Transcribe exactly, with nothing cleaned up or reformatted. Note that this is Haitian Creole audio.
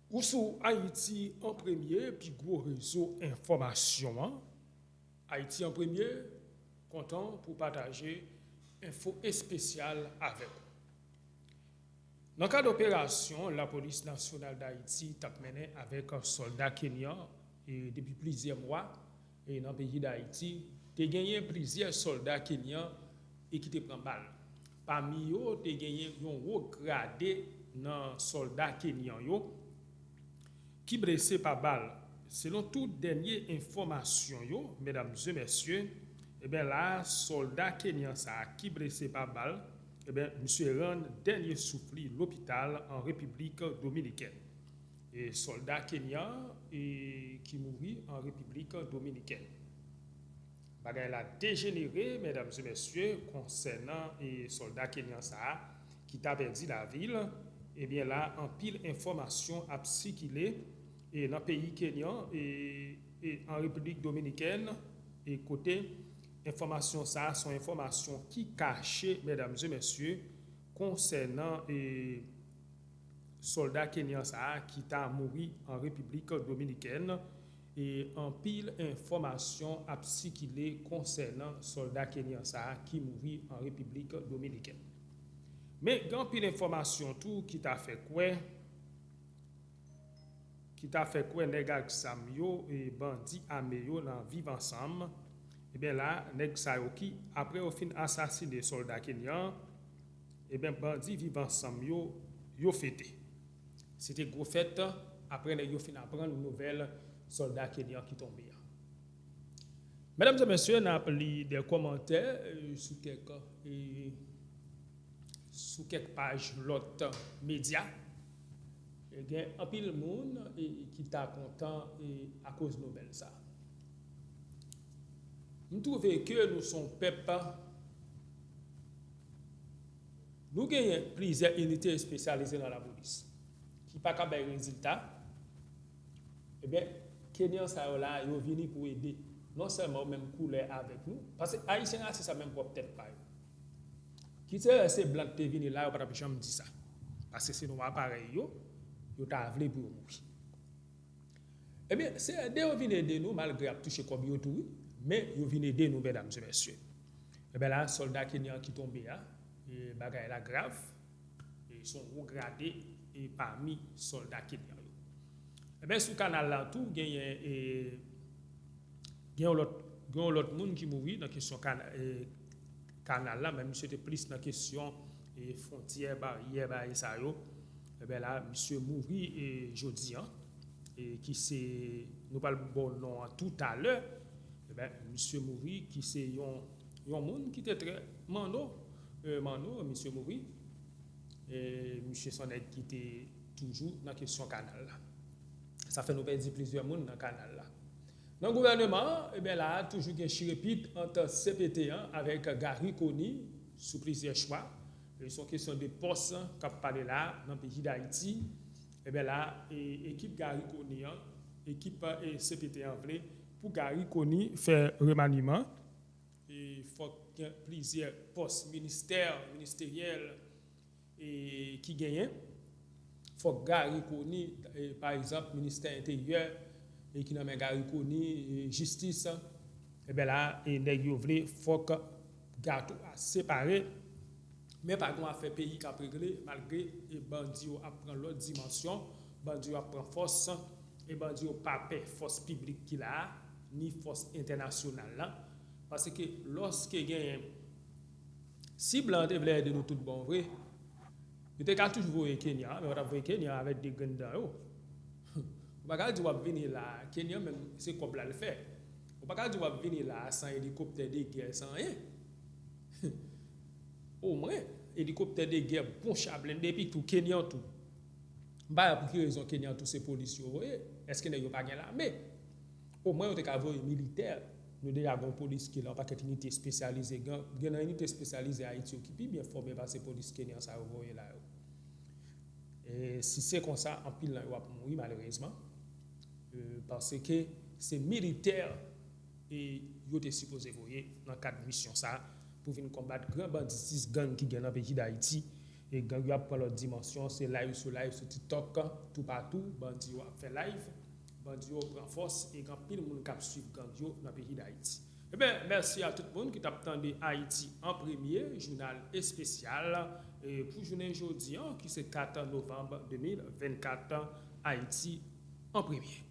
Ou sou Ayiti an Premye, pi gwo rezo enfòmasyon an. Ayiti an Premye, kontan pou pataje enfo espesyal avèk ou. Nan kad operasyon Lapolis Nasyonal d Ayiti t ap mennen avèk sòlda kenyan e depi plizyè mwa e nan peyi d Ayiti, te genyen plizyè sòlda kenyan e ki te pran bal. Pami yo, te genyen yon wo grade nan sòlda kenyan yo ki blese pa bal. Selon tout dènye enfòmasyon yo, medam e mesye, ebyen la, sòlda kenyan sa a ki blese pa bal, ebyen, misye rann dènye souf li lopital an Repiblik Dominikèn. E sòlda kenyan e ki mouri an Repiblik Dominikèn. Bagay la dejenere, medam e mesye, konsènan e sòlda kenyan sa a ki ta pèdi lavi l. Ebyen la, anpil enfòmasyon ap sikile e nan peyi kenyan e, e an Repiblik Dominikèn, e kote enfòmasyon sa a se yon enfòmasyon ki kache, medam e mesye, konsènan e sòlda kenyan sa a ki ta mouri an Repiblik Dominikèn. E anpil enfòmasyon ap sikile konsènan sòlda kenyan sa a ki mouri an Repiblik Dominikèn. Men gen anpil enfòmasyon tou ki ta fè kwè ki ta fè kwè nèg ak zam yo e bandi ame yo nan Viv Ansanm. Ebyen la, nèg sa yo ki, apre yo fin asasine sòlda kenyan, ebyen bandi Viv Ansanm yo, yo fete. Se te gwo fèt apre nèg yo fin aprann nouvèl sòlda kenyan ki tonbe a. Medam e mesye, n ap li de kòmantè e sou kèk e sou kèk paj lòt medya. E gen anpil moun e ki ta kontan e akoz nouvèl sa. M twouve ke nou se yon pèp, nou genyen plizyè inite espesyalize nan lapolis ki pa ka bay rezilta. Ebyen, kenyan sa yo la, yo vini pou ede. Non sèlman yo menm koulè avèk nou, paske ayisyen rasis sa menm pwòp tèt pa yo. Kite se blan ki te vini la, yo pa t ap janm di sa. Paske se nwa parèy yo, yo ta vle pou yo mouri. Ebyen, se ede yo vin ede nou, malgre y ap touche kòb yo tou, wi. Men yo vin ede nou, medam e mesye. Ebyen la, sòlda kenyan ki tonbe a, e bagay la grav, e se yon wo grade e pami sòlda kenyan yo. Ebyen, sou kanal la tou, genyen e gen yon lòt, gen yon lòt moun ki mouri nan kesyon kana, e, kanal la, men misye te plis nan kesyon e fwontyè, baryè, bagay sa yo. Ebyen la, misye mouri e jodi an, e ki se, nou pral ba w non an toutalè. Ebyen, misye mouri, ki se yon, yon moun ki te trè manno, e, manno, misye mouri. E misye se yon nèg ki te toujou nan kesyon kanal la. Sa fè nou pèdi plizyè moun nan kanal la. Nan gouvèneman an, ebyen la, toujou gen chirepit ant C P T an avèk Garry Conille sou plizyè chwa. E se yon kesyon de pòs k ap pale la nan peyi Dayiti. Ebyen la, e, ekip Garry Conille an, ekip e, C P T an vle pou Garry Conille fè remaniman. E fòk gen plizyè pòs ministè, ministeryèl, e, ki genyen. Fòk Garry Conille, e, pa egzanp, ministè enteryè, e, ki nan men Garry Conille, e, jistis, ebyen la, e, nèg yo vle, fòk gato a separe. Men pa gen afè peyi k ap regle, malgre, e, bandi yo ap pran lòt dimansyon, bandi yo ap pran fòs, e bandi yo pa pè fòs piblik ki la a, ni fòs entènasyonal la. Paske lòske genyen, si blan te vle ede nou tout bon vre, yo te ka toujou voye Kenya, men yo t ap voye Kenya avèk de grenn dan yo. Ou pa ka di w ap vini la, Kenya menm se kòb la l fè. Ou pa ka di w ap vini la san elikoptè de gè, san anyen. Omwen, elikoptè de gè, bon cha blende, epi tou Kenyan tou. M pa wè pou ki rezon Kenyan tou se polis yo voye. Èske nèg yo pa gen lame? Omwen yo te ka voye militè. Nou deja gen yon polis ki la, yon pakèt inite espesyalize. Gen, gen nan inite espesyalize Ayiti yo ki pi byen fòme pase polis Kenyan sa yo voye la yo. E si se konsa, anpil nan yo ap mouri malerezman. E, paske se militè e yo te sipoze voye nan kad misyon sa a pou vin konbat gran banditis gang ki gen nan peyi Dayiti. E gang yo ap pran lòt dimansyon, se live sou live sou TikTok, toupatou, bandi yo ap fè live, bandi yo pran fòs e gen anpil moun k ap swiv gang yo nan peyi Dayiti. Ebyen, mèsi a tout moun ki t ap tande Ayiti an Premye, jounal espesyal e pou jounen jodi an, ki se kat novanm de mil vennkat, Ayiti an Premye.